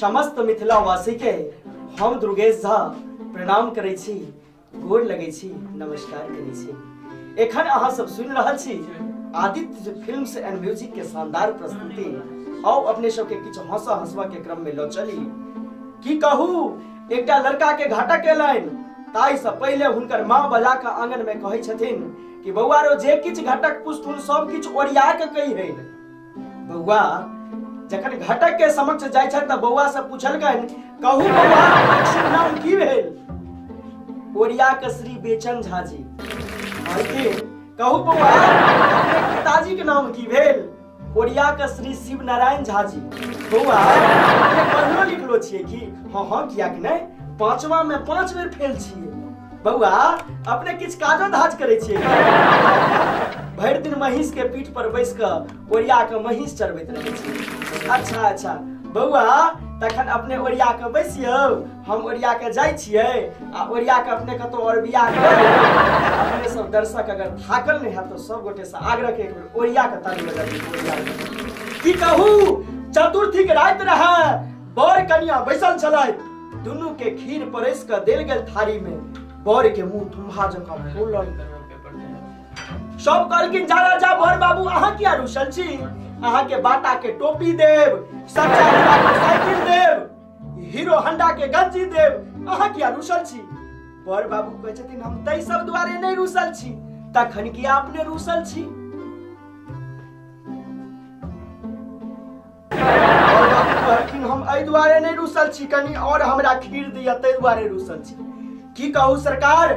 समस्त मिथिलावासी के हम दुर्गेश झा प्रणाम करै छी, गोर लगै छी, नमस्कार करै छी। एखन अहाँ सब सुनि रहल छी आदित्य फिल्म्स एंड म्यूजिक के शानदार प्रस्तुति। आउ अपने सबके किछु हंसा हंसवा के क्रम में लऽ चली। की कहू, एकटा लड़का के घाटक एलनि, ताहि से पहिले हुनकर माँ बजा कऽ आंगन में कहै छथिन कि बौआ रो, जे किछु घटक पुछथुन सब किछु ओरिया के कहिहन। बौआ जखन घटक के समक्ष जाइ छथि तऽ बौआ से पूछलकनि, कहू बौआ, शुभ नाम की भेल? ओरिया के श्री बेचन झा जी। कहलखिन, कहू बौआ, अपने पिताजी के नाम की भेल? ओरिया के श्री शिव नारायण झा जी। बौआ, अपने पढ़लो लिखलो छियै की? हाँ हाँ, किया कि नहि, पांचवा में 5 बेर फेल छियै। बौआ, अपने किछु काजो धाज करै छियै? भरि दिन महींस के पीठ पर बैस कऽ ओरिया कऽ महींस चरबैत रहै छी। अच्छा अच्छा बौआ, तखन अपने ओरिया कऽ बैसियौ, हम ओरिया कऽ जाइ छियै आ ओरिया कऽ अपने कतौ आओर बियाह कऽ लेबै। अपने सब दर्शक अगर थाकल नहि हैत तऽ सब गोटे से आग्रह के एक बेर ओरिया कऽ ताली बजा दियौ, ओरिया कऽ। की कहू, चतुर्थी के राति रहै, बर कनिया बैसल छलथि, दुनू के खीर परसि कऽ देल गेल थारी में। बर के मुंह थुम्हा जकाँ फूलल। सब कहलखिन, जा जा बर बाबू, अहाँ किया रुसल छी? अहाँ के बाटा के टोपी देब, सच्चा हीरा के साइकिल देब, हीरो हंडा के गंजी देब, अहाँ किया रुसल छी? बर बाबू कहै छथिन, हम तै सब दुआरे नहि रुसल छी। तखन किया अपने रुसल छी? कहलखिन, हम एहि दुआरे नहि रुसल छी, कनि और हमरा खीर दिअ, ताहि दुआरे रुसल छी। की कहू सरकार,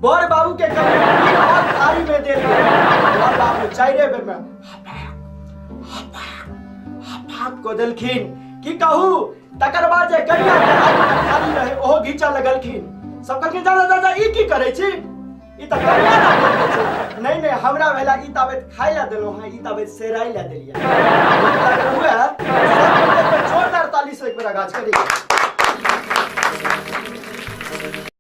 बर बाबू के कनि खीर और थारी में देल गेल। बर बाबू चारिे बेर में हपाक हपाक हपाक कऽ देलखिन। की कहू, तकर बाद जे कनिया के आगू में थारी रहे, ओहो घीचऽ लगलखिन। सब कहलखिन, जा जा जा, ई की करै छी? ई तऽ कनिया ला देल गेल छै। नहि नहि, हमरा भेला ई ताबेत खाय ला देलहुँ हँ, ई ताबेत सेराय ला देलियै। नीक लागल हुए सब गोटे जोरदार ताली से एक बेर आगाज करी।